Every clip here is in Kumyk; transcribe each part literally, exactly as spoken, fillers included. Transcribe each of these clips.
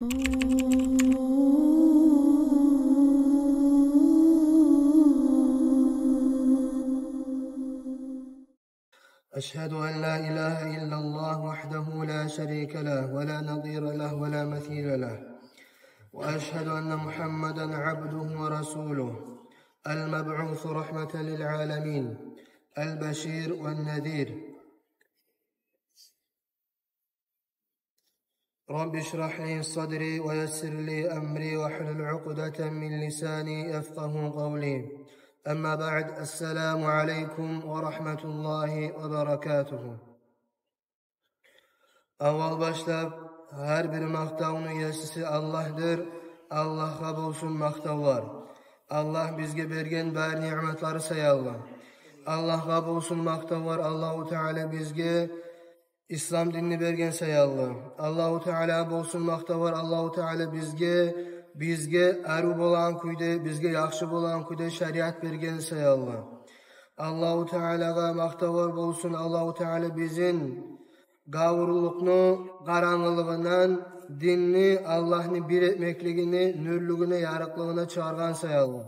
أشهد أن لا إله إلا الله وحده لا شريك له ولا نظير له ولا مثيل له، وأشهد أن محمدا عبده ورسوله، المبعوث رحمة للعالمين، البشير والنذير. رب اشرح لي صدري ويسر لي أمري واحلل عقدة من لساني يفقه قولي. أما بعد، السلام عليكم ورحمة الله وبركاته. Аввал башлап, гьар бир макътавну еси Аллагьдыр. Аллагьгъа болсун макътавлар. Аллагь бизге берген бар ниъматлары саялы. Аллагьгъа болсун макътавлар, Аллагьу Таала бизге ислам динни берген саялы. Аллагьу Таалагъа болсун макътавлар, Аллагьу Таала бизге, бизге арив болагъан кюйде, бизге яхшы болагъан кюйде шариат берген саялы. Аллагьу Таалагъа макътавлар болсун, Аллагьу Таала бизин гавурлукъну къарангылыгъындан динни, Аллагьны бир этмеклигини нюрлюгюне, ярыкълыгъына чыгъаргъан саялы.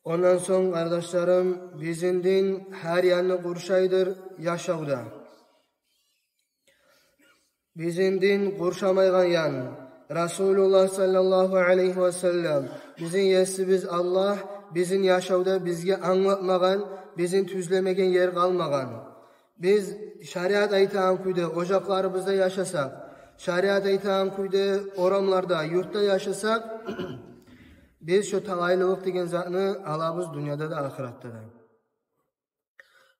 Ондан сонг, къардашларым, бизин дин гьар янны къуршайдыр яшавда. Бизин дин къуршамайгъан ян. Расулуллагь саллаллагьу алайгьи ва саллам, бизин есибиз Аллагь, бизин яшавда бизге англатмагъан, бизин тюзлемеген ер къалмагъан. Биз шариат айтагъан кюйде ожакъларыбызда яшасакъ, шариат айтагъан кюйде орамларда, юртда яшасакъ, биз шо талайлылыкъ деген затны алабыз дюньяда да, ахыратда да.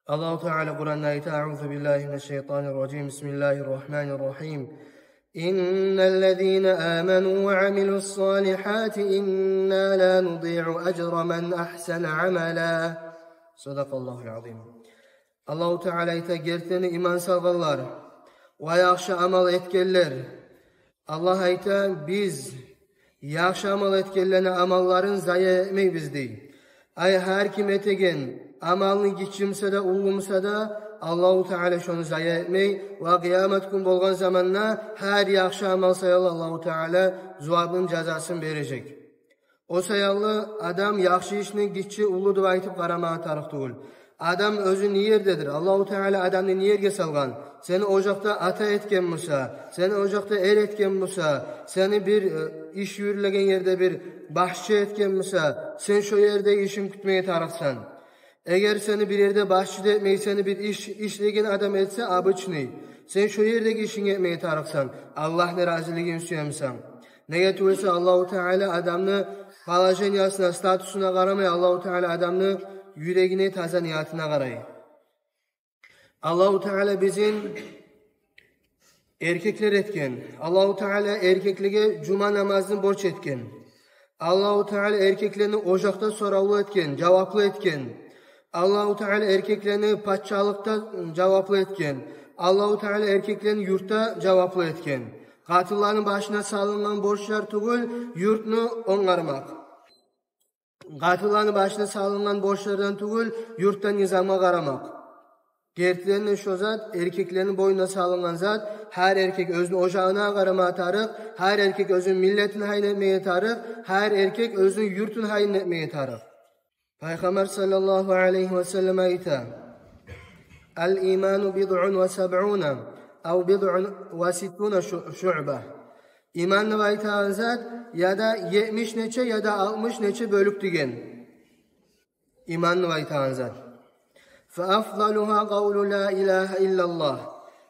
Аллагьу Таала Къуранда айта: أعوذ بالله من الشيطان الرجيم. بسم الله الرحمن الرحيم. إن الذين آمنوا وعملوا الصالحات إنا لا نضيع أجر من أحسن عملا. صدق الله العظيم. Аллагьу Таала айта: гертиден иман салгъанлар ва яхшы амал этгенлер. Аллагь айта: биз яхшы амал этгенлени амалларын зая этмейбиз, дей. Ай, гьар ким этеген амалны, гиччи буса да, уллу буса да, Аллагьу Таала шону зая этмей. Ва къыямат гюн болгъан заманда гьар яхшы амал саялы Аллагьу Таала зувабын, жазасын бережек. О саялы адам яхшы ишни гиччи, уллу деп айтып къарамагъа тарыкъ тюгюл. Адам оьзю не ердедир? Аллагьу Таала адамны не ерге салгъан? Сени ожакъда ата этген буса, сени ожакъда эр этген буса, сени бир, э, иш юрюлеген ерде бир башчы этген буса, сен шо ерде ишинг кютмеге тарыкъсан. Эгер сени бир ерде башчы да этмей, сени бир иш ишлеген адам этсе, обычный, сен шо ердеги ишинг этмеге тарыкъсан, Аллагьны разилигин сюе бусанг. Неге тюгюл эсе, Аллагьу Таала адамны положениясына, статусуна къарамай, Аллагьу Таала адамны юрегине, таза ниятына къарай. Аллагьу Таала бизин эркеклер этген. Аллагьу Таала эркеклеге жума намазны борч этген. Аллагьу Таала эркеклени ожакъда соравлу этген, жаваплы этген. Аллагьу Таала эркеклени пачалыкъда жаваплы этген. Аллагьу Таала эркеклени юртда жаваплы этген. Къатынланы башына салынгъан борчлар тюгюл юртну онгармакъ. Къатынланы башына салынгъан борчлардан тюгюл юртда низамгъа къарамакъ. Гертиден де шо зат эркеклени бойнуна салынгъан зат. Гьар эркек оьзюню ожагъына къарама тарыкъ, гьар эркек оьзюню миллетин гьайын этмеге тарыкъ, гьар эркек оьзюню юртун гьайын этмеге тарыкъ. Пайхаммар саллаллагьу алайгьи ва саллам айта: الإيمان بضع وسبعون أو بضع وستون шу-, شعبة. Иман деп айтагъан зат яда етмиш нече, яда алтмыш нече бёлюк деген. Иман деп айтагъан зат. فأفضلها قول لا إله إلا الله.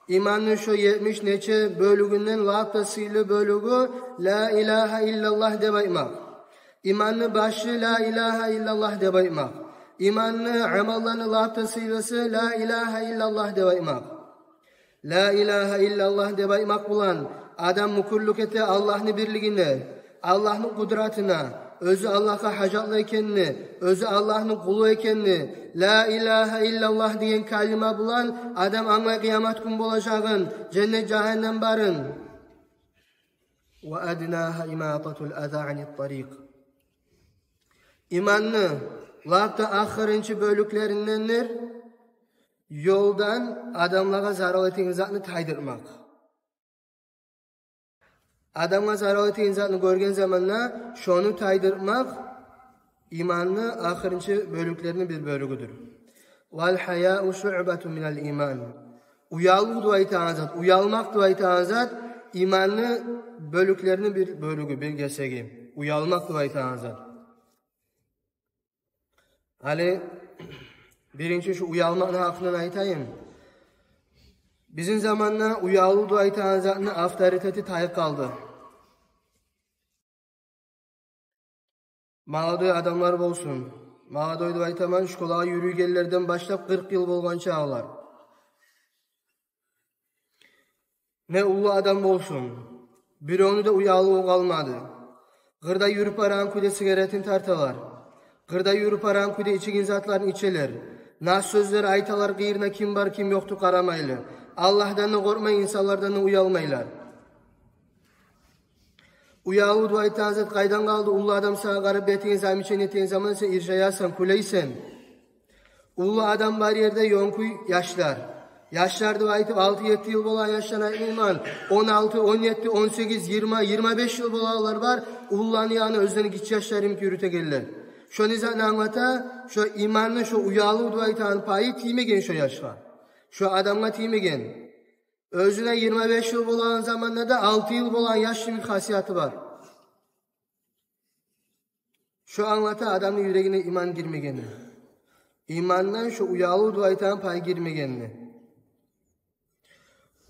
Иманны шо етмиш нече бёлюгюнден лап да сыйлы бёлюгю ла илагьа иллаллагь деп айтмакъ. Иманны башы ла илагьа иллаллагь деп айтмакъ. Иманны амалланы лап да сыйлысы ла илагьа иллаллагь деп айтмакъ. Ла илагьа иллаллагь деп айтмакъ булан адам мюкюрлюк эте Аллагьны бирлигине, Аллагьны къудратына, оьзю Аллагьгъа гьажатлы экенине, оьзю Аллагьны къулу экенине. Ла илагьа иллаллагь деген калима булан адам англай къыямат гюн болажагъын, женнет, жагьаннам барын. وأدناها إماطة الأذى عن الطريق. Иманны лап да ахырынчы бёлюклериндендир ёлдан адамлагъа зарал этеген затны тайдырмакъ. Адамгъа зарал этеген затны гёрген заманда шону тайдырмакъ иманны ахырынчы бёлюклерини бир бёлюгюдюр. «Вал хаяу шуъбатун минал иман». Уялыв деп айтагъан зат, уялмакъ деп айтагъан зат иманны бёлюклерини бир бёлюгю, бир гесеги. Уялмакъ деп айтагъан зат. Гьали биринчи шу уялмакъны гьакъындан айтайым. Бизин заманда уялыв деп айтагъан затны авторитети тайып къалды. Молодой адамлар болсун. Молодой деп айтаман, школагъа юрюйгенлерден башлап къыркъ йыл болгъанча олар. Не уллу адам болсун, биревню де уялыву къалмады. Къырда юрюп барагъан кюйде сигаретин тарталар. Къырда юрюп барагъан кюйде ичеген затларын ичелер. Нас сёзлер айталар, къырына ким бар, ким ёкъдур къарамайлы. Аллагьдан да къоркъмай, инсанлардан да уялмайлар. Уялыв деп айтагъан зат къайдан къалды? Уллу адам сагъа къарап бетинге замечание этеген заман сен иржаясан, кюлейсен. Уллу адам бар ерде ёнкюй яшлар. Яшлар деп айтып, алты-етти йыл бола яшланы айтмайман. Он алты, он етти, он сегиз, йигирма, йигирма беш йыл болагъанлар бар. Уллуланы янына оьзлени гиччи яшлар йимик юрютегенлер. Шо не затны англата? Шо иманны, шо уялыв деп айтагъан пайы тиймеген шо яшгъа. Шо адамгъа тиймеген. Оьзюне йигирма беш йыл болагъан заманда да алты йыл болагъан яш йимик хасияты бар. Шо англата адамны юрегине иман гирмегенни. Имандан шо уялыв деп айтагъан пай гирмегенни.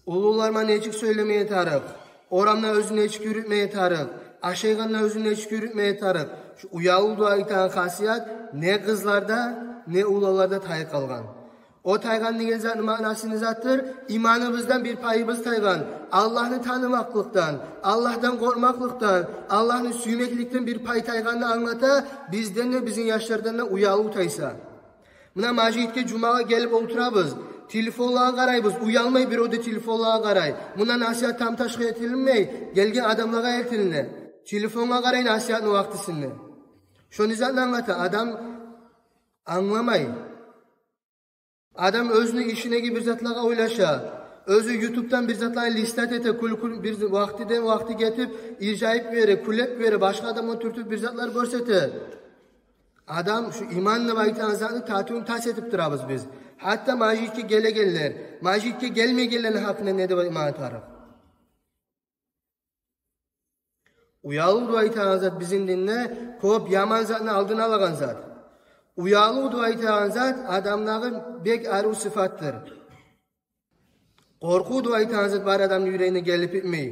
Уллулар булан нечик сёйлемеге тарыкъ, орамда оьзюн нечик юрютмеге тарыкъ, ашайгъанда оьзюн нечик юрютмеге тарыкъ. Шо уялыв деп айтагъан хасият не къызларда, не уланларда тайып къалгъан. О тайгъан деген затны маънасы не затдыр? Иманыбыздан бир пайыбыз тайгъан. Аллагьны танымакълыкъдан, Аллагьдан къоркъмакълыкъдан, Аллагьны сюймекликден бир пай тайгъанны англата, бизден де, бизин яшлардан да уялыв тайса. Муна межитге жумагъа гелип олтурабыз, телефонлагъа къарайбыз, уялмай бирев де телефонлагъа къарай. Мунда насигьат тамташгъа этилинмей, гелген адамлагъа этилине. Телефонгъа къарай насигьатны вакътисинде. Шо не затны англата? Адам англамай. Адам оьзюню ишиндеги бир затлагъа ойлаша. Оьзю ютубдан бир затланы листать эте, кюл-кюл бир вакътиден вакъти гетип, иржайып бере, кюлеп бере, башгъа адамгъа тюртюп бир затлар гёрсете. Адам шу иман деп айтагъан затны татывун тас этип турабыз биз. Гьатта межитге гелегенлер, межитге гелмейгенлени гьакъында не деп айтмагъа тарыкъ? Уялыв деп айтагъан зат бизин динде кёп яман затны алдын алагъан зат. Уялыв деп айтагъан зат адамдагъы бек арив сыфатдыр. Къоркъув деп айтагъан зат бар адамны юрегине гелип битмей.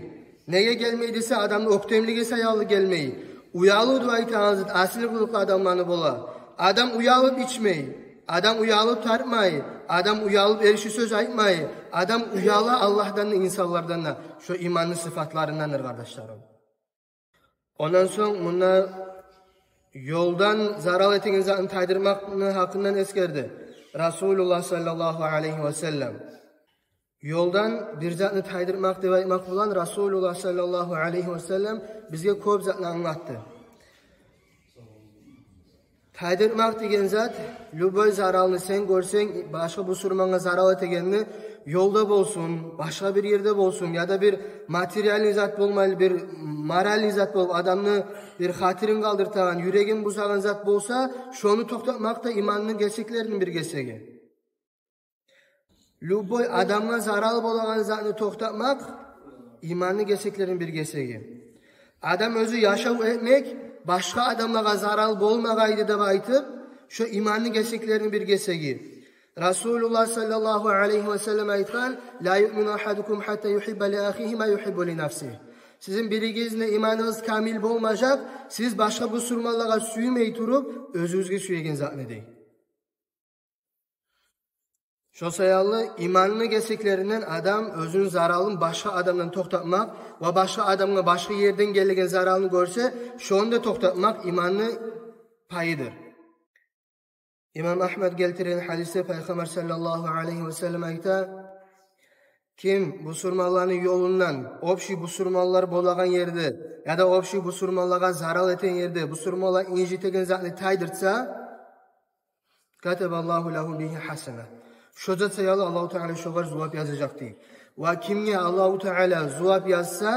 Неге гелмей десе, адамны оьктемлиги саялы гелмей. Уялыв деп айтагъан зат асил къылыкълы адамланы бола. Адам уялып ичмей, адам уялып тартмай, адам уялып эрши сёз айтмай, адам уяла Аллагьдан да, инсанлардан да. Шо иманны сыфатларындандыр, къардашларым. Ондан сонг мунда ёлдан зарал этеген затны тайдырмакъны гьакъындан эсгерди Расулуллагь саллаллагьу алайгьи ва саллам. Ёлдан бир затны тайдырмакъ деп айтмакъ булан Расулуллагь саллаллагьу алайгьи ва саллам бизге кёп затны англатды. Тайдырмакъ деген зат, любой заралны сен гёрсенг, башгъа бусурмангъа зарал этегенни, ёлда болсун, башгъа бир ерде болсун, яда бир материальный зат болмайлы, бир моральный зат болуп, адамны бир хатирин къалдыртагъан, юрегин бузагъан зат болса, шону токътатмакъ да иманны гесеклерини бир гесеги. Любой адамгъа зарал болагъан затны токътатмакъ иманны гесеклерини бир гесеги. Адам оьзю яшав этмек, башгъа адамлагъа зарал болмагъай деп айтып, шо иманны гесеклерини бир гесеги. Расулуллагь саллаллагьу алайгьи ва саллам айтгъан: «Ла юъмину агьадукум гьатта югьибба ли агьигьи ма югьиббу ли нафсигьи». Сизин биригизни иманыгъыз камил болмажакъ, сиз башгъа бусурманлагъа сюймей туруп, оьзюгюзге сюеген затны, дей. Шо саялы иманны гесеклеринден адам оьзюню заралын башгъа адамдан токътатмакъ ва башгъа адамгъа башгъа ерден гелеген заралны гёрсе, шону да токътатмакъ иманны пайыдыр. Имам Агьмад гелтирген гьадисде Пайхаммар саллаллагьу алайгьи ва саллам айта: ким бусурманланы ёлундан, общий бусурманлар болагъан ерде яда общий бусурманлагъа зарал этеген ерде, бусурманлар инжитеген затны тайдыртса, «Катабаллагьу лагьу бигьи гьасана». Шо зат саялы Аллагьу Таала шогъар зувап язажакъ, дей. Ва кимге Аллагьу Таала зувап язса,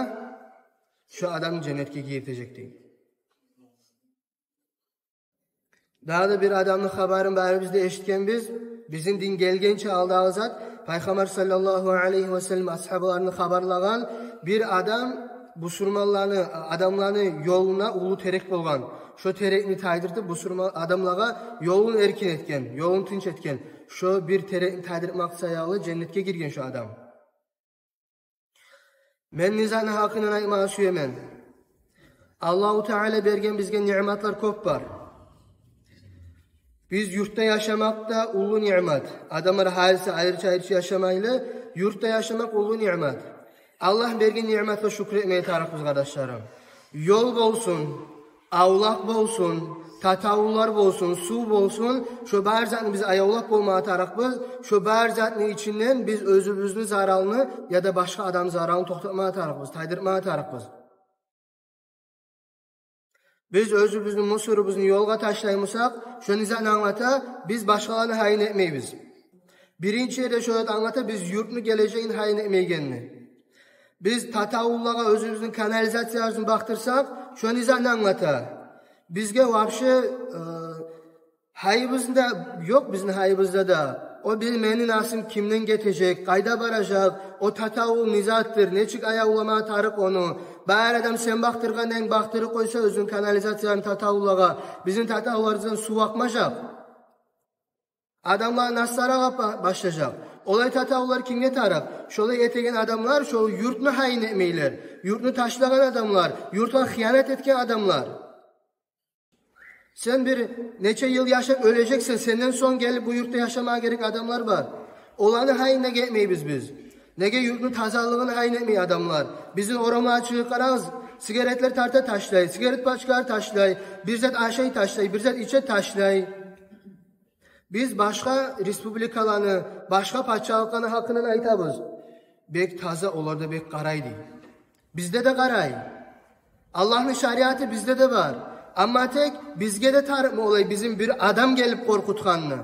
Шо адамны женнетге гиргизежек дей. Дагъы да бир адамны хабарын барыбыз да эшитгенбиз. Бизин дин гелгенче алдагъы зат, Пайхаммар саллаллагьу алайгьи ва саллам асгьабаларына хабарлагъан: бир адам бусурманланы, адамланы ёлуна уллу терек болгъан. Шо терекни тайдыртып, бусурман адамлагъа ёлун эркин этген, ёлун тынч этген. Шо бир терекни тайдыртмакъ саялы женнетге гирген шо адам. Мен не затны гьакъындан айтмагъа сюемен. Аллагьу Таала берген бизге ниъматлар кёп бар. Биз юртда яшамакъ да уллу ниъмат. Адамлар гьайсы айрыча-айрыча яшамайлы, юртда яшамакъ уллу ниъмат. Аллагь берген ниъматгъа шюкюр этмеге тарыкъбыз, къардашларым. Ёл болсун, авлакъ болсун, татавуллар болсун, сув болсун, шо бар затны биз аявлап болмагъа тарыкъбыз. Шо бар затны ичинден биз оьзюбюзню заралны яда башгъа адам заралны токътатмагъа тарыкъбыз, тайдыртмагъа тарыкъбыз. Биз оьзюбюзню мусорубузну ёлгъа ташлаймы бусакъ, шо не затны англата? Биз башгъаланы гьайын этмейбиз. Биринчи ерде шо зат англата биз юртну гележегин гьайын этмейгенни. Биз татавуллагъа оьзюбюзню канализациябызны бакъдырсакъ, шо не затны англата? Бизге вообще, э, гьайыбыз да ёкъ, бизин гьайыбызда да. О бир мени насым кимден гетежек, къайда баражакъ, о татавул не затдыр, нечик аявламагъа тарыкъ ону? Бар адам сен бакъдыргъан ден бакъдырып къойса оьзюню канализацияларын татавуллагъа, бизин татавулларыбыздан сув акъмажакъ. Адамланы наслары агъып ба-, башлажакъ. Олай татавуллар кимге тарыкъ? Шолай этеген адамлар шо юртну гьайын этмейлер. Юртну ташлагъан адамлар, юртгъа хыянат этген адамлар. Сен бир нече йыл яшап оьлежексен, сенден сонг гелип бу юртда яшамагъа герек адамлар бар. Оланы гьайын да этмейбиз биз. Неге, юртну тазалыгъын гьайын этмей адамлар. Бизин орамлагъа чыгъып къарагъыз, сигаретлер тарта ташлай, сигарет пачкалар ташлай, бир зат ашай ташлай, бир зат иче ташлай. Биз башгъа республикаланы, башгъа пачалыкъланы гьакъындан айтабыз. Бек таза, олар да бек къарай дей. Бизде де къарай. Аллагьны шариаты бизде де бар. Амма тек бизге де тарыкъмы олай бизин бир адам гелип къоркъутгъанны?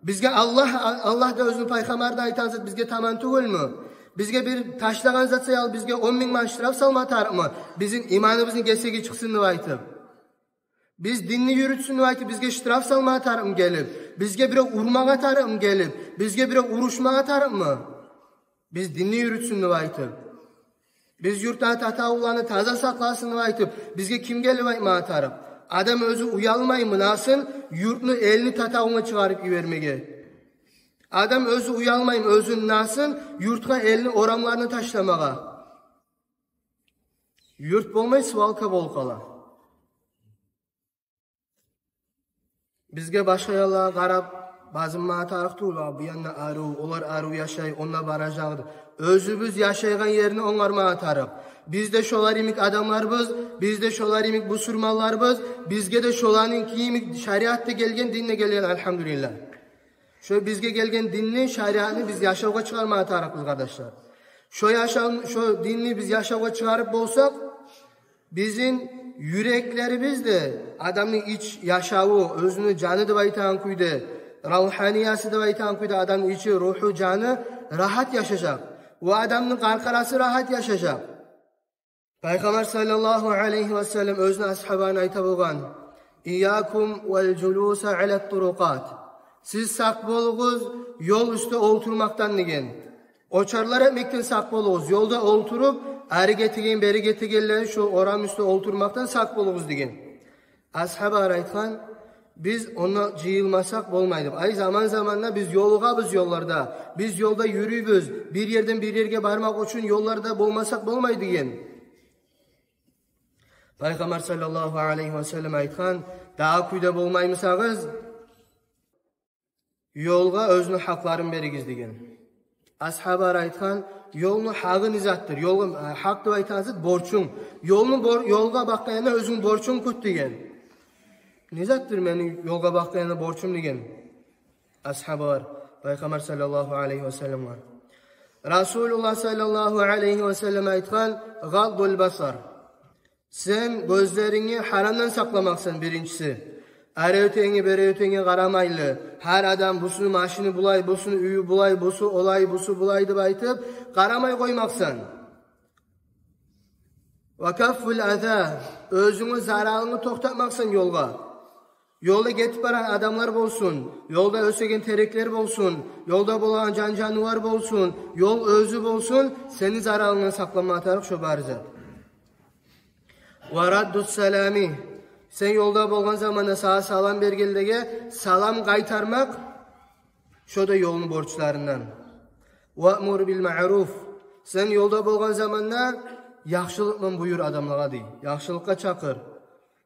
Бизге Аллагь, Аллагь да оьзюню пайхаммарына айтагъан зат бизге таман тюгюлмю? Бизге бир ташлагъан зат саялы бизге он минг манат штраф салма тарыкъмы? Бизин иманыбызны гесеги чыкъсын деп айтып. Биз динни юрютсюн деп айтып, бизге штраф салмагъа тарыкъмы гелип? Бизге бирев урмагъа тарыкъмы гелип? Бизге бирев урушмагъа тарыкъмы? Биз динни юрютсюн деп айтып. Биз юртда татавулланы таза сакъласын деп айтып, бизге ким гелип айтмагъа тарыкъ? Адам оьзю уялмаймы насын юртну, элни татавулгъа чыгъарып йибермеге? Адам оьзю уялмаймы оьзюню насын юртгъа, элни орамларына ташламагъа? Юрт болмай, свалка болуп къала. Бизге башгъа яллагъа къарап базынмагъа тарыкъ тюгюл, а, бу янда арив, олар арив яшай, онда баражакъ деп. Оьзюбюз яшайгъан ерни онгармагъа тарыкъ. Биз де шолар йимик адамларбыз, биз де шолар йимик бусурманларбыз, бизге де шоланы йимик шариат да гелген, дин де гелген, альгьамдулиллагь. Шо бизге гелген динни, шариатны биз яшавгъа чыгъармагъа тарыкъбыз, къардашлар. Шо яшав-, шо динни биз яшавгъа чыгъарып болсакъ, бизин юреклерибиз де, адамны ич яшаву, оьзюню жаны деп айтагъан кюйде, равгьаниясы деп айтагъан кюйде, адамны ичи, ругьу, жаны рагьат яшажакъ. Ва адамны къаркъарасы рагьат яшажакъ. Пайхаммар саллаллагьу алайгьи ва саллам оьзюню асгьабына айта болгъан: «Ийякум вал жулуса ала турукъат». Сиз сакъ болугъуз ёл уьстде олтурмакъдан деген. Очарлар этмекден сакъ болугъуз. Ёлда олтуруп, ари гетеген, бери гетегенлер шо орам уьстде олтурмакъдан сакъ болугъуз деген. Асгьабалар айтгъан: «Биз онда жыйылмасакъ болмай», — деп. Ай, заман-заманда биз ёлугъабыз ёлларда. Биз ёлда юрюйбюз. Бир ерден бир ерге бармакъ учун ёлларда болмасакъ болмай деген. Пайхаммар саллаллагьу алайгьи ва саллам айтгъан: «Дагъы кюйде болмаймы бусагъыз, ёлгъа оьзюню гьакъларын беригиз», — деген. Асгьабалар айтгъан: «Ёлну гьакъы не затдыр?» Ёлгъа, э, гьакъ деп айтагъан зат борчунг. «Ёлну бор-, ёлгъа бакъгъан янда оьзюнг борчунг кют», — деген. «Не затдыр мени ёлгъа бакъгъан янда борчум?» — деген асгьабалар Пайхаммар саллаллагьу алайгьи ва салламгъа. Расулуллагь саллаллагьу алайгьи ва саллам айтгъан: «Гъаддул басар». Сен гёзлерингни гьарамдан сакъламакъсан, биринчиси. Ари оьтенге, бери оьтенге къарамайлы. Гьар адам: «Бусуну машини булай, бусуну уьюю булай, бусу олай, бусу булай», — деп айтып, къарамай къоймакъсан. Ва каффул аза, оьзюнгню заралынгны токътатмакъсан ёлгъа. Ёлда гетип барагъан адамлар болсун, ёлда оьсеген тереклер болсун, ёлда болагъан жан-жанывар болсун, ёл оьзю болсун, сени заралынгдан сакъламагъа тарыкъ шо бары зат. Ва раддус салами, сен ёлда болгъан заманда сагъа салам бергенлеге салам къайтармакъ, шо да ёлну борчларындан. Ва амур бил маъруф, сен ёлда болгъан заманда яхшылыкъ булан буюр адамлагъа, дей, яхшылыкъгъа чакъыр.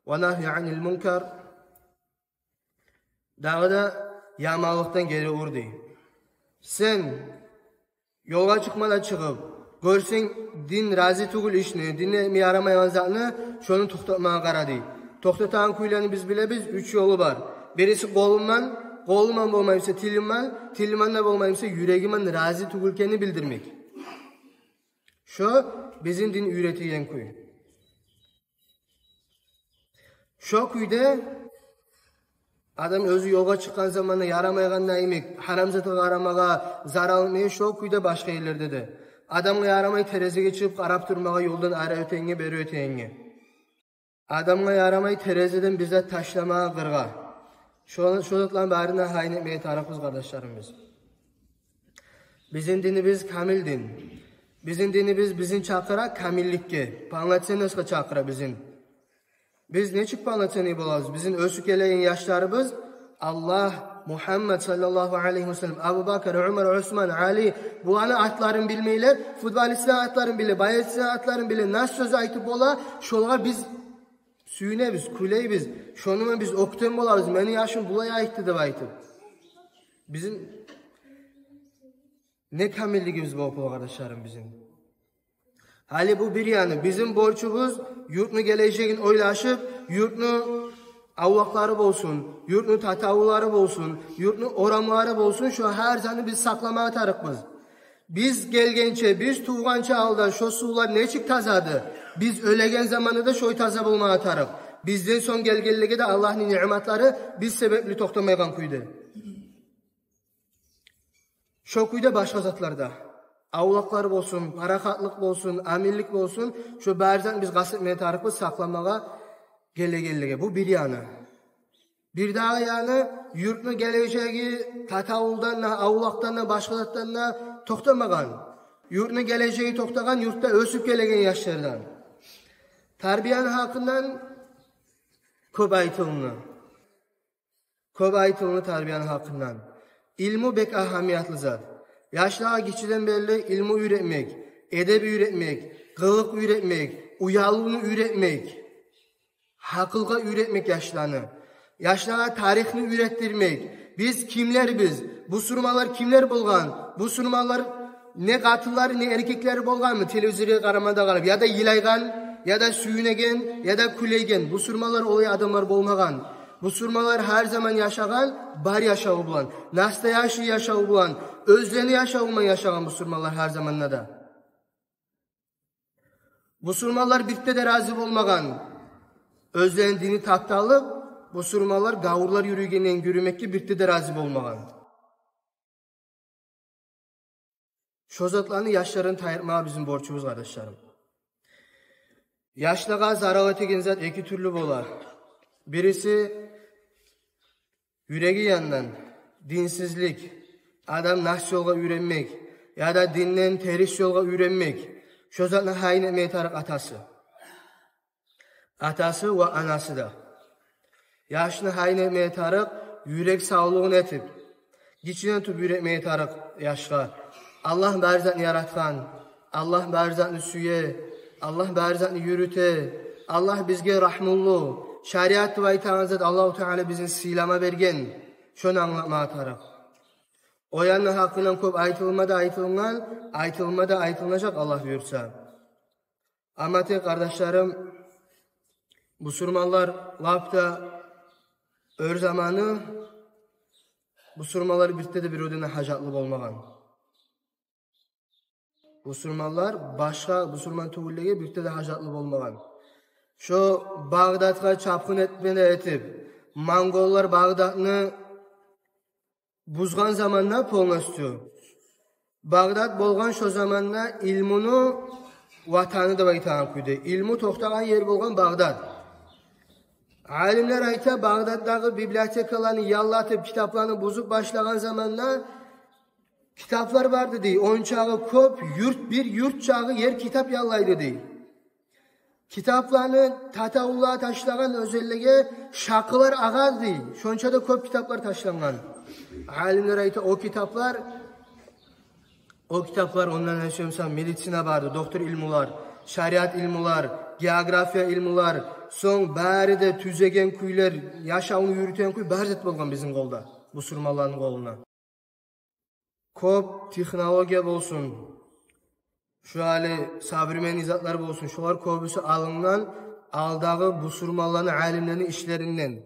Ва нагьи анил мункар, дагъы да яманлыкъдан гери ур, дей. Сен ёлгъа чыкъма да чыгъып, гёрсенг дин рази тюгюл ишни, динге ярамайгъан затны, шону токътатмагъа къара, дей. Токътатагъан кюйлени биз билебиз, уьч ёлу бар. Бириси къолундан, къолундан болмай буса тилинден, тилинден де болмай буса юрегинден рази тюгюл экенни билдирмек. Шо бизин дин уьйретеген кюй. Шо кюйде адам оьзю ёлгъа чыкъгъан заманда ярамайгъанда йимик, гьарам затгъа къарамагъа, зарал этмеге, шо кюйде башгъа ерлерде де. Адамгъа ярамай терезеге чыгъып къарап турмагъа ёлдан ары оьтегенге, бери оьтегенге. Адамгъа ярамай терезеден бир зат ташламагъа къыргъа. Шо, шо затланы барын да гьайын этмеге тарыкъбыз, къардашларым, биз. Бизин динибиз камил дин. Бизин динибиз бизин чакъыра камилликге, полноценностгъа чакъыра бизин. Биз нечик полноценный болабыз? Бизин оьсюп гелеген яшларыбыз Аллагь, Мугьаммад саллаллагьу алайгьи ва саллам, Абу Бакр, Умар, Усман, Али, буланы атларын билмейлер, футболистлени атларын биле, боецлени атларын биле, нас сёз айтып бола, шолагъа биз сююнебиз, кюлейбиз, шону булан биз оьктем болабыз, мени яшым булай айтды деп айтып. Бизин не камиллигибиз болуп бола, къардашларым, бизин? Гьали бу бир яны, бизин борчубуз юртну гележегин ойлашып, юртну авлакълары болсун, юртну татавуллары болсун, юртну орамлары болсун, шо гьар затны биз сакъламагъа тарыкъбыз. Биз гелгенче, биз тувгъанча алда шо сувлар нечик тазады, биз оьлеген заманда да шолай таза болмагъа тарыкъ. Бизден сонг гелгенлеге де Аллагьны ниъматлары биз себепли токътамайгъан кюйде. Шо кюйде башгъа затлар да. Авлакълар болсун, парахатлыкъ болсун, аминлик болсун, шо бары затны биз къаст этмеге тарыкъбыз сакъламагъа гелегенлеге. Бу бир яны. Бирдагъы яны, юртну гележеги татавулдан да, авлакъдан да, башгъа затдан да токътамагъан. Юртну гележеги токътагъан юртда оьсюп гелеген яшлардан. Тарбияны гьакъындан кёп айтылынды. Кёп айтылынды тарбияны гьакъындан. Илму бек агьамиятлы зат. Яшлагъа гиччиден берли илму уьйретмек, эдеп уьйретмек, къылыкъ уьйретмек, уялувну уьйретмек, гьакъылгъа уьйретмек яшланы. Яшлагъа тарихни уьйретдирмек. Биз кимлербиз? Бусурманлар кимлер болгъан? Бусурманлар не къатынлары, не эркеклери болгъанмы телевизоргъа къарамагъа къарап, яда йылайгъан, яда сююнеген, яда кюлейген? Бусурманлар олай адамлар болмагъан. Бусурманлар гьар заман яшагъан бар яшаву булан, настоящий яшаву булан, оьзлени яшаву булан яшагъан бусурманлар гьар заманда да. Бусурманлар бирт де рази болмагъан. Оьзлени дини тапталып, бусурманлар гавурлар юрюйгенден юрюмекге бирт де рази болмагъан. Шо затланы яшлардан тайдырмагъа бизин борчубуз, къардашларым. Яшлагъа зарал этеген зат эки тюрлю бола. Бириси юреги яндан, динсизлик, адам нас ёлгъа уьйренмек, яда динден терс ёлгъа уьйренмек, шо затны гьайын этмеге тарыкъ атасы. Атасы ва анасы да. Яшны гьайын этмеге тарыкъ, юрек савлугъун этип, гиччиден тутуп уьйретмеге тарыкъ яшгъа. Аллагь бары затны яратгъан, Аллагь бары затны сюе, Аллагь бары затны юрюте, Аллагь бизге рагьмулу, шариат деп айтагъан зат Аллагьу Таала бизин сыйлама берген, шону англатмагъа тарыкъ. О яны гьакъындан кёп айтылма да айтылгъан, айтылма да айтылажакъ, Аллагь буюрса. Амма тек, къардашларым, бусурманлар лап да оьр заманы бусурманлар бирт де бир-биревден гьажатлы болмагъан. Бусурманлар башгъа бусурман тюгюллеге бирт де гьажатлы болмагъан. Шо Багъдатгъа чапгъын этме де этип, монголлар Багъдатны бузгъан заманда полностью. Багъдат болгъан шо заманда илмуну ватаны деп айтагъан кюйде. Илму токътагъан ер болгъан Багъдад. Алимлер айта, Багъдаддагъы библиотекаланы яллатып, китапланы бузуп башлагъан заманда китаплар барды дей. Ончагъы кёп, юрт, бир юрт чакъы ер китап яллайды дей. Китапланы татавуллагъа ташлагъан оьзенлеге шакъылар агъады дей. Шонча да кёп китаплар ташлангъан. Алимлер айта, о китаплар, о китаплар, ондан не сюемсен, медицина барды, доктор илмулар, шариат илмулар, география илмулар, сонг бары да тюзеген кюйлер, яшавну юрютеген кюй, бары зат болгъан бизин къолда, бусурманланы къолунда. Кёп технология болсун, шу гьали современный затлар болсун, шолар кёбюсю алынгъан алдагъы бусурманланы, алимлени ишлеринден.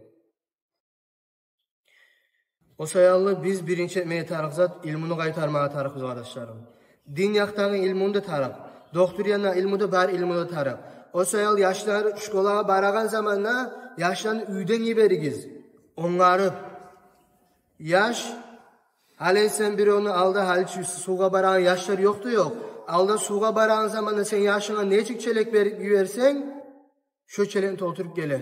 О саялы биз биринчи этмеге тарыкъ зат, илмуну къайтармагъа тарыкъбыз, къардашларым. Дин якъдагъы илмуну да тарыкъ, доктор янына илму да, бар илму да тарыкъ. О саялы яшлар школагъа барагъан заманда яшланы уьйден йиберигиз онгарып. Яш, гьали сен биревню алда, гьали чы-, сувгъа барагъан яшлар ёкъ да ёкъ. Алда сувгъа барагъан заманда сен яшынга нечик челек берип йиберсенг, шо челекни толтуруп геле.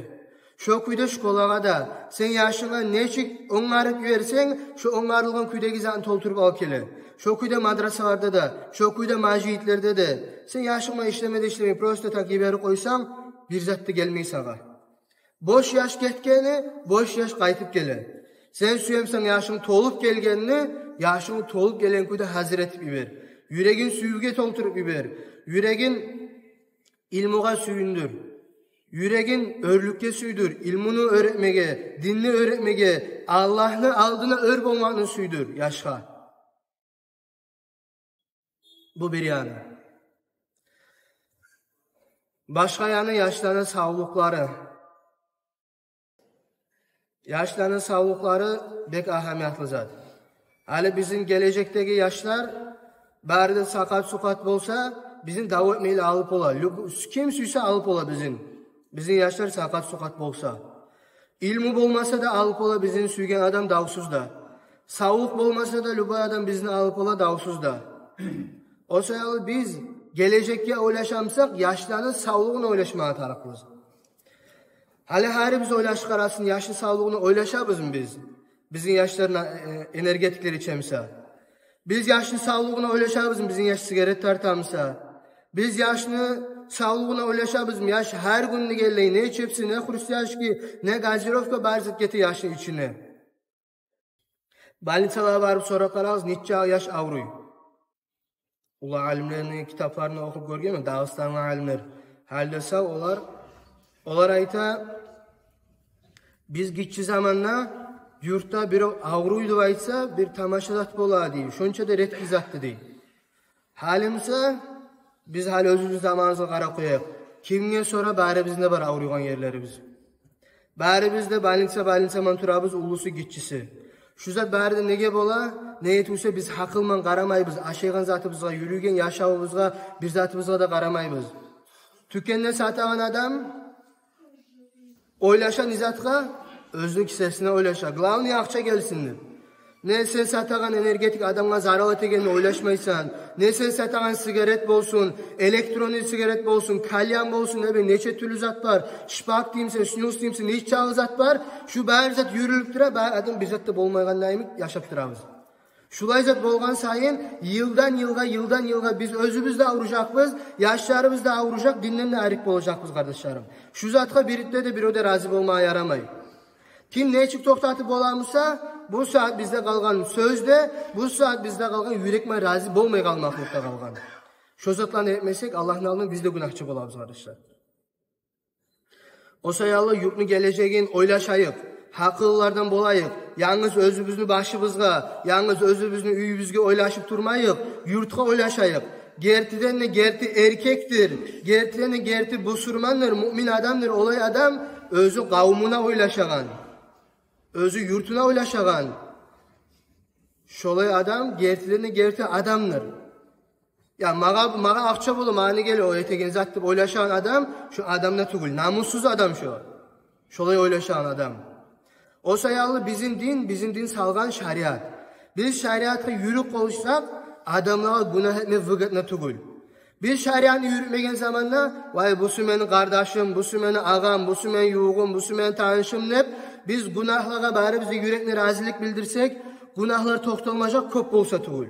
Шо кюйде школагъа да сен яшынга нечик онгарып йиберсенг, шо онгарылгъан кюйдеги затны толтуруп алып геле. Шо кюйде мадрасаларда да, шо кюйде межитлерде де. Сен яшынг булан ишлеме де ишлемей, просто так йиберип къойсанг, бир зат да гелмей сагъа. Бош яш гетгени, бош яш къайтып геле. Сен сюемсен яшынг толуп гелгенни, яшынг толуп гелген кюйде гьазир этип йибер. Юрегин сюювге толтуруп йибер. Юрегин илмугъа сююндюр. Юрегин оьрлюкге сюйдюр, илмуну оьретмеге, динни оьретмеге, Аллагьны алдына оьр болмакъны сюйдюр яшгъа. Бу бир яны. Башгъа яны — яшланы савлукълары. Яшланы савлукълары бек агьамиятлы зат. Гьали бизин гележекдеги яшлар бары да сакъат-сукъат болса, бизин дав этмейли алып бола. Люб-, ким сюйсе алып бола бизин. Бизин яшлар сакъат-сукъат болса. Илму болмаса да алып бола бизин сюйген адам давсуз да. Савлукъ болмаса да любой адам бизин алып бола давсуз да. О саялы биз гележекге ойлашамсакъ, яшланы савлугъуна ойлашмагъа тарыкъбыз. Гьали гьарибиз ойлашып къарасын, яшны савлугъуна ойлашабызмы биз? Бизин яшланы, э, энергетиклери ичемсе. Биз яшны савлугъуна ойлашабызмы, бизин яш сигарет тартамса? Биз яшны савлугъуна ойлашабызмы? Яш гьар гюн не гелей, не чипсы, не хрустяшки, не газировка, бары зат гете яшны ичине. Больницалагъа барып сорап къарагъыз, нече яш авруй. Уллу алимлени китапларын охуп гёргенмен, Дагъыстангъы алимлер. Гьали де сав олар. Олар айта, биз гиччи заманда юртда бирев авруй деп айтса, бир тамаша зат бола дей. Шонча да редкий затды дей. Гьали буса, биз гьали оьзюбюзню заманыбызгъа къарап къояйыкъ. Кимге сора, барыбызны да бар авруйгъан ерлерибиз. Барыбыз да больница, больница булан турабыз, уллусу, гиччиси. Шу зат бары да неге бола? Неге тюгюл буса, биз гьакъылман къарамайбыз ашайгъан затыбызгъа, юрюйген яшавубузгъа, бир затыбызгъа да къарамайбыз. Тюкенде сатагъан адам ойлаша не затгъа? Оьзюню кисесине ойлаша. Главный, акъча гелсин деп. Не сен сатагъан энергетик адамгъа зарал этегенни ойлашмайсан, не сен сатагъан сигарет болсун, электронный сигарет болсун, кальян болсун, не билейим, нече тюрлю зат бар. Шпак деймисен, снюс деймисен, нече чакъы зат бар. Шу бары зат юрюлюп тура, бары адам бир зат да болмайгъандай йимик яшап турабыз. Шулай зат болгъан сайын, йылдан йылгъа, йылдан йылгъа биз оьзюбюз де авружакъбыз, яшларыбыз да авружакъ, динден де айрыкъ болажакъбыз, къардашларым. Шу затгъа биревде де, биревде рази болмагъа ярамай. Ким нечик токътатып бола буса, бу сагьат бизде къалгъан сёз де, бу сагьат бизде къалгъан юрекмен рази болмай къалмакълыкъда къалгъан. Шо затланы этмесек, Аллагьны алдында биз де гюнагьчы болабыз, къардашлар. О саялы юртну гележегин ойлашайыкъ, гьакъыллылардан болайыкъ. Янгыз оьзюбюзню башыбызгъа, янгыз оьзюбюзню уьюбюзге ойлашып турмайыкъ, юртгъа ойлашайыкъ. Гертиден де герти эркекдир, гертиден де герти бусурмандыр, муъмин адамдыр олай адам, оьзю къавмуна ойлашагъан, оьзю юртуна ойлашагъан. Шолай адам гертиден де герти адамдыр. Я, магъа, магъа акъча бола, магъа не геле о этеген зат деп ойлашагъан адам, шо адам да тюгюл, намуссуз адам шо. Шолай ойлашагъан адам. О саялы бизин дин, бизин дин салгъан шариат. Биз шариатгъа юрюп къошсакъ, адамлагъа гюнагь этме выгодно тюгюл. Биз шариатны юрютмеген заманда: «Вай, бусу мени къардашым, бусу мени агъам, бусу мени ювугъум, бусу мени танышым», – деп, биз гюнагьлагъа барып, бизин юрекни разилик билдирсек, гюнагьлар токъталмажакъ, кёп болса тюгюл.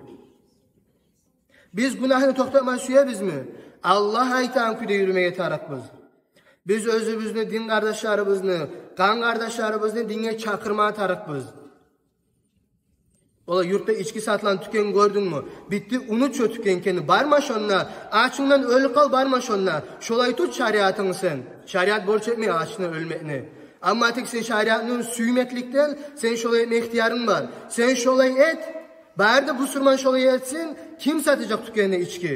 Биз гюнагьны токътатма сюебизми? Аллагь айтагъан кюйде юрюмеге тарыкъбыз. Биз оьзюбюзню дин къардашларыбызны, къан къардашларыбызны динге чакъырма тарыкъбыз. Ола: «Юртда ички сатылгъан тюкен гёрдюнгмю? Битди, унут шо тюкен экенни, барма шонда, ачынгдан оьлюп къал, барма шонда». Шолай тут шариатынгны сен. Шариат борч этмей ачдан оьлмекни. Амма тек сен шариатны сюймекликден сен шолай этме ихтиярынг бар. Сен шолай эт. Бары да бусурман шолай этсин. Ким сатажакъ тюкенде ички?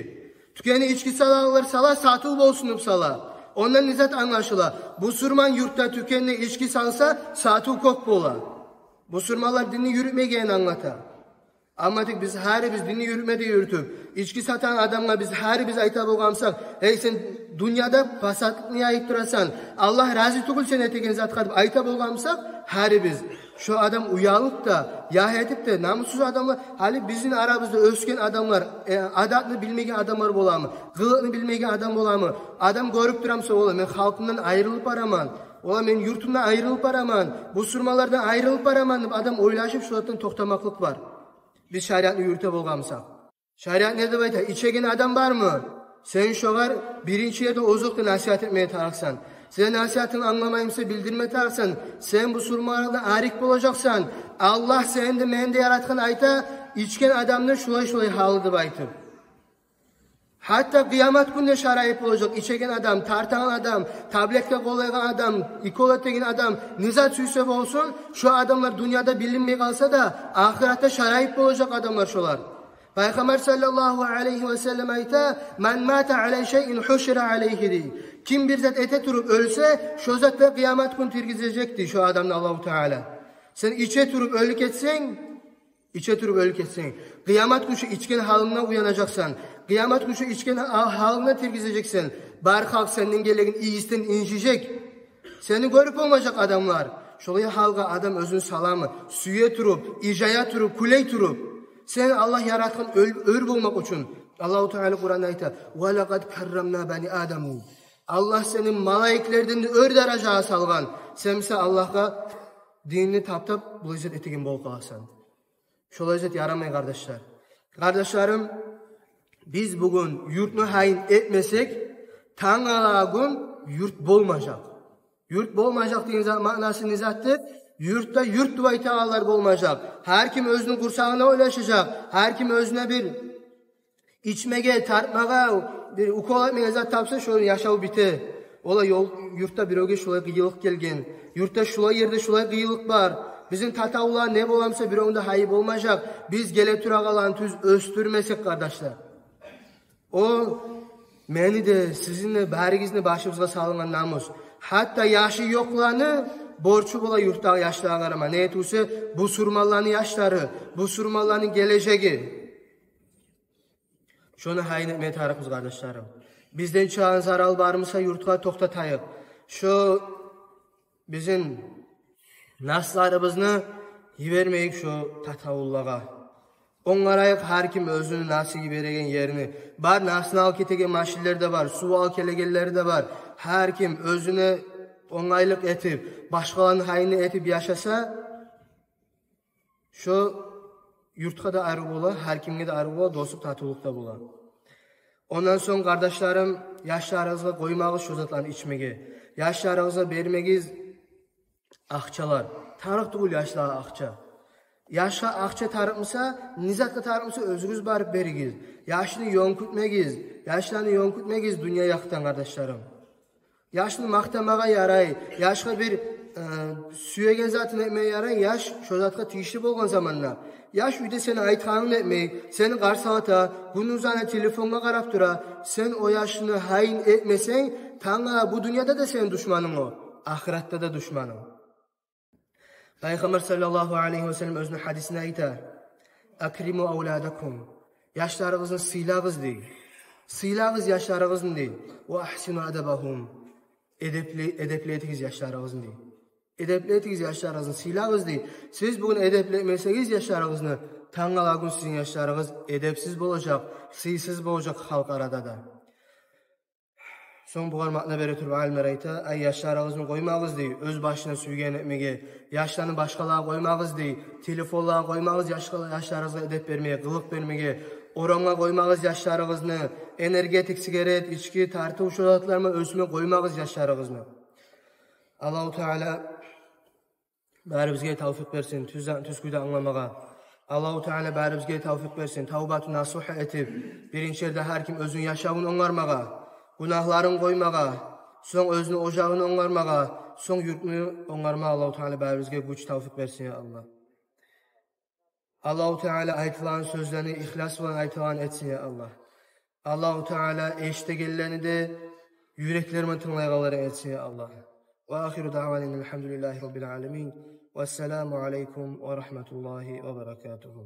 Тюкенде ички салагъанлар сала, сатыв болсун деп сала. Ондан не зат англашыла? Бусурман юртда тюкенде ички салса, сатыв кёп бола. Бусурманлар динни юрютмегенин англата. Амма тек биз гьарибиз динни юрютме де юрютюп, ички сатагъан адамгъа биз гьарибиз айта болгъан бусакъ: «Эй, сен дюньяда пасатлыкъны яйып турасан, Аллагь рази тюгюл сен этеген затгъа», – деп айта болгъан бусакъ гьарибиз, шо адам уялып да, ягь этип де, намуссуз адамлар, гьали бизин арабызда оьсген адамлар, э, адатны билмеген адамлар боламы, къылыкъны билмеген адам боламы? Адам гёрюп турамса: «Ола, мен халкъымдан айрылып бараман, ола, мен юртумдан айрылып бараман, бусурманлардан айрылып бараман», – деп адам ойлашып, шо затдан токътамакълыкъ бар. Биз шариатны юрюте болгъан бусакъ. Шариат не деп айта? Ичеген адам бармы? Сен шогъар биринчи ерде озокъда насигьат этмеге тарыкъсан. Сен насигьатынг англамаймыса, билдирме тарыкъсан. Сен бусурманлардан арек болажакъсан. Аллагь сени де, мени де яратгъан, айта, ичген адамны шулай-шулай гьалы деп айтып. Гьатта къыямат гюнде шарайып болажакъ ичеген адам, тартагъан адам, таблетка къоллайгъан адам, укол этеген адам, не зат сюйсе болсун, шо адамлар дюньяда билинмей къалса да, ахыратда шарайып болажакъ адамлар шолар. Пайхаммар саллаллагьу алайгьи ва саллам айта: «Ман мата ала шайин хушира алайгьи», – дей. Ким бир зат эте туруп оьлсе, шо затда къыямат гюн тиргизежек, дей, шо адамны Аллагьу Таала. Сен иче туруп оьлюп гетсенг, иче туруп оьлюп гетсенг, къыямат гюн шо ичген гьалынгдан уянажакъсан. Къыямат гюн шо ичген гьа-, гьалынгдан тиргизежексен. Бар халкъ сенден гелеген ийисден инжижек. Сени гёрюп болмажакъ адамлар. Шолай гьалгъа адам оьзюн саламы? Сюе туруп, ижая туруп, кюлей туруп. Сен Аллагь яратгъан оьр, оьр болмакъ учун. Аллагьу Таала Къуранда айта: «Ва лакъад каррамна бани Адам». Аллагь сени малайиклерден де оьр даражагъа салгъан. Сен буса Аллагьгъа динни таптап, булай зат этеген болуп къаласан. Шолай зат ярамай, къардашлар. Къардашларым, биз бугюн юртну гьайын этмесек, тангала гюн юрт болмажакъ. Юрт болмажакъ деген зат маънасы не затдыр? Юртда юрт деп айтагъанлар болмажакъ. Гьар ким оьзюню къурсагъына ойлашажакъ. Гьар ким оьзюне бир ичмеге, тартмагъа, бир укол этмеге зат тапса, шону яшав бите. Ола ёл, юртда биревге шулай къыйынлыкъ гелген. Юртда шулай, ерде шулай къыйынлыкъ бар. Бизин татавуллагъа не боламса, биревню де гьайы болмажакъ. Биз геле турагъанланы тюз оьсдюрмесек, къардашлар. О мени де, сизин де, баригизни башыбызгъа салынгъан намус. Гьатта яшы ёкъланы борчу бола юртдагъы яшлагъа къарама. Неге тюгюл эсе, бусурманланы яшлары, бусурманланы гележеги. Шону гьайын этме тарыкъбыз, къардашларым. Бизден чыгъагъан зарал бармыса, юртгъа токътатайыкъ. Шо бизин насларыбызны йибермейик шо татавуллагъа. Онгарайыкъ гьар ким оьзюню наслы йибереген ерни. Бар, наслыны алып гетеген машинлер де бар, сув алып гелегенлер де бар. Гьар ким оьзюне онгайлыкъ этип, башгъаланы гьайын этип яшаса, шо юртгъа да арив бола, гьар кимге де арив бола, дослукъ, татывлукъ да бола. Ондан сонг, къардашларым, яшларыгъызгъа къоймагъыз шо затланы ичмеге. Яшларыгъызгъа бермегиз акъчалар. Тарыкъ тюгюл яшлагъа акъча. Яшгъа акъча тарыкъмыса, не затгъа тарыкъмыса, оьзюгюз барып беригиз. Яшны ёнкютмегиз, яшланы ёнкютмегиз дюнья якъдан, къардашларым. Яшны макътамагъа ярай, яшгъа бир, э, сюеген затын этмеге ярай, яш шо затгъа тийишли болгъан заманда. Яш уьйде сени айтгъанынгны этмей, сени къарсавата, гюндюз ана телефонгъа къарап тура, сен о яшны гьайын этмесенг, тангала бу дюньяда да сени душманынг о, ахыратда да душманынг. Пайхаммар саллаллагьу алайгьи ва саллам оьзюню гьадисинде айта: «Акриму авладакум». Яшларыгъызны сыйлагъыз, дей. Сыйлагъыз яшларыгъызны, дей. «Ва агьсину адабагьум». Эдепли, эдепли этигиз яшларыгъызны, дей. Эдепли этигиз яшларыгъызны, сыйлагъыз, дей. Сиз бугюн эдепли этмесегиз яшларыгъызны, тангала гюн сизин яшларыгъыз эдепсиз болажакъ, сыйсыз болажакъ халкъ арада да. Сонг бугъар маъна бере туруп алимлер айта: «Ай, яшларыгъызны къоймагъыз, — дей, — оьз башына сюйген этмеге, яшланы башгъалагъа къоймагъыз, — дей, — телефонлагъа къоймагъыз, яшла-, яшларыгъызгъа эдеп бермеге, къылыкъ бермеге, орамгъа къоймагъыз яшларыгъызны, энергетик, сигарет, ички, тартыв, шо затлар булан оьсме къоймагъыз яшларыгъызны». Аллагьу Таала барыбызгъа тавфикъ берсин тюз, тюз кюйде англамагъа. Аллагьу Таала барыбызгъа тавфикъ берсин тавбату насугьа этип, биринчи ерде гьар ким оьзюню яшавун онгармагъа, гюнагьларын къоймагъа, сонг оьзюню ожагъын онгармагъа, сонг юртну онгармагъа Аллагьу Таала барыбызгъа гюч, тавфикъ берсин, я Аллагь. Аллагьу Таала айтылагъан сёзлени ихлас булан айтылагъан этсин, я Аллагь. Аллагьу Таала эшитегенлени де юреклер булан тынглайгъанлардан этсин, я Аллагь. Ва ахиру даъвана алхамдулиллагьи раббил аламин. Вассаламу алайкум ва рагьматуллагьи ва баракатугьу.